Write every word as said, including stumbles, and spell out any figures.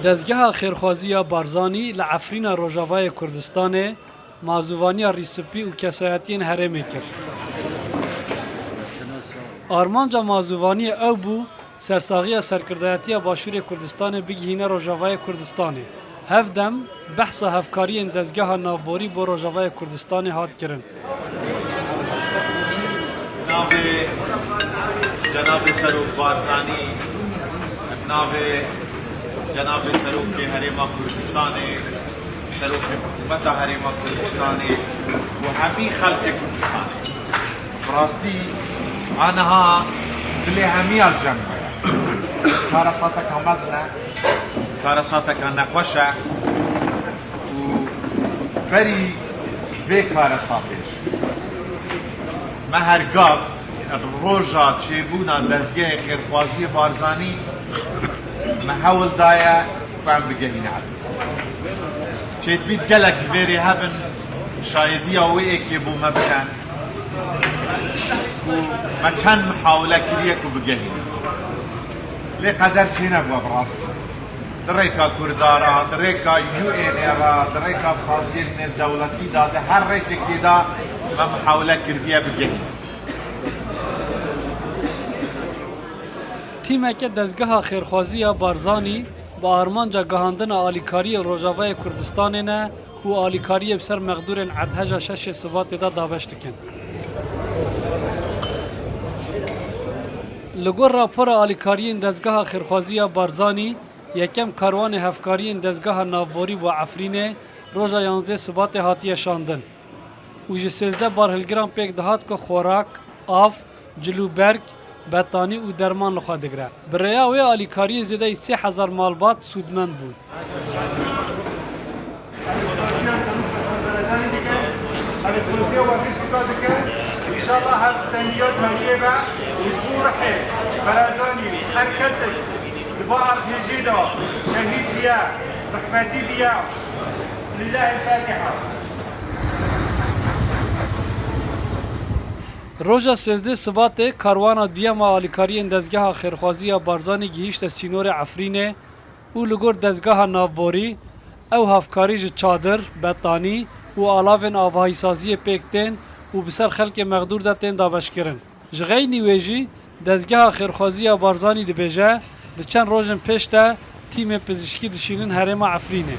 Dezgeha Xêrxwazî ya Barzanî li Efrîna Rojavayê Kurdistanê mazûvaniya Rîspî û kesayetiyên herêmê kir. Armanca mazûvaniyê ew bû, sersaxiya serkirdayetiya Başûrê Kurdistanê bigihîne Rojavayê Kurdistanê. Hevdem behsa hevkariyên dezgeha navborî bo Rojavayê Kurdistanê hat kirin. Navê Cenabê Serok Barzanî, navê Cenabê Serokê Herêma Kurdistanê, Serokê Hikûmeta Herêma Kurdistanê û hemî xelkê Kurdistanê. Bi rastî, aniha dilê hemiya li cem me ye. Karesateka mezin e, karesateka nexweş e û berî vê karesatê jî me her gav roja çêbûna dezgehê xêrxwaziyê Barzanî me hewl daye ku em bigehîne. Çêdibît gelek vêrê hebin, şahîdiya wê êkê bo me bikin. Û me çend mihawile kiriye ku bigehînin. Lê qeder çênebûye bi rastî. Di rêka Kurda re, di rêka U N re, di rêka saziyên nêvdewletî de, di her rêkekê de me mihawile kirdiye bigehînin. Tîmeke dezgeha xêrxwazî ya Barzanî bi armanca gihandina alîkariyê li Rojavayê Kurdistanê ne û alîkariyê bi ser mexdûrên erdheja şeşê Sibatê de dabeş dikin. Li gor rapora alîkariyên dezgeha xêrxwazî ya Barzanî, yekem karwanê hevkariyên dezgeha navborî bo Efrînê roja yanzdeh Sibatê hatiye şandin. Û ji sêzdeh barhilgiran pêk dihat ku xorak, av, cilûberg, betanî û derman li xwe digire. Bi rêya wê alîkariyê zêdeyî sê hezar malbat sûdmend bûn. Em ê spasiya Serok Mesûd Barzanî dikin, em ê spasiya Weqîş Dika dikin. Înşallah her tengiya tariyê be û ji bo rihê Barzanî her kesek di va erdhêjê de şehîd biye, rehmetî biye. Lillahil Fatiha. Roja sêzdeh Sibatê karwana duyem a alîkariyên dezgeha xêrxwazî ya Barzanî gihîşte sînorê Efrînê û li gor dezgeha navborî ew hevkarî ji çadir, betanî û alavên avahîsaziyê pêk tên û bi ser xelkê mexdûr de tên dabeşkirin. Ji xeynî wê jî dezgeha xêrxwazî ya Barzanî dibêje, di çend rojên pêş de tîmên pizîşkî dişînin herêma Efrînê.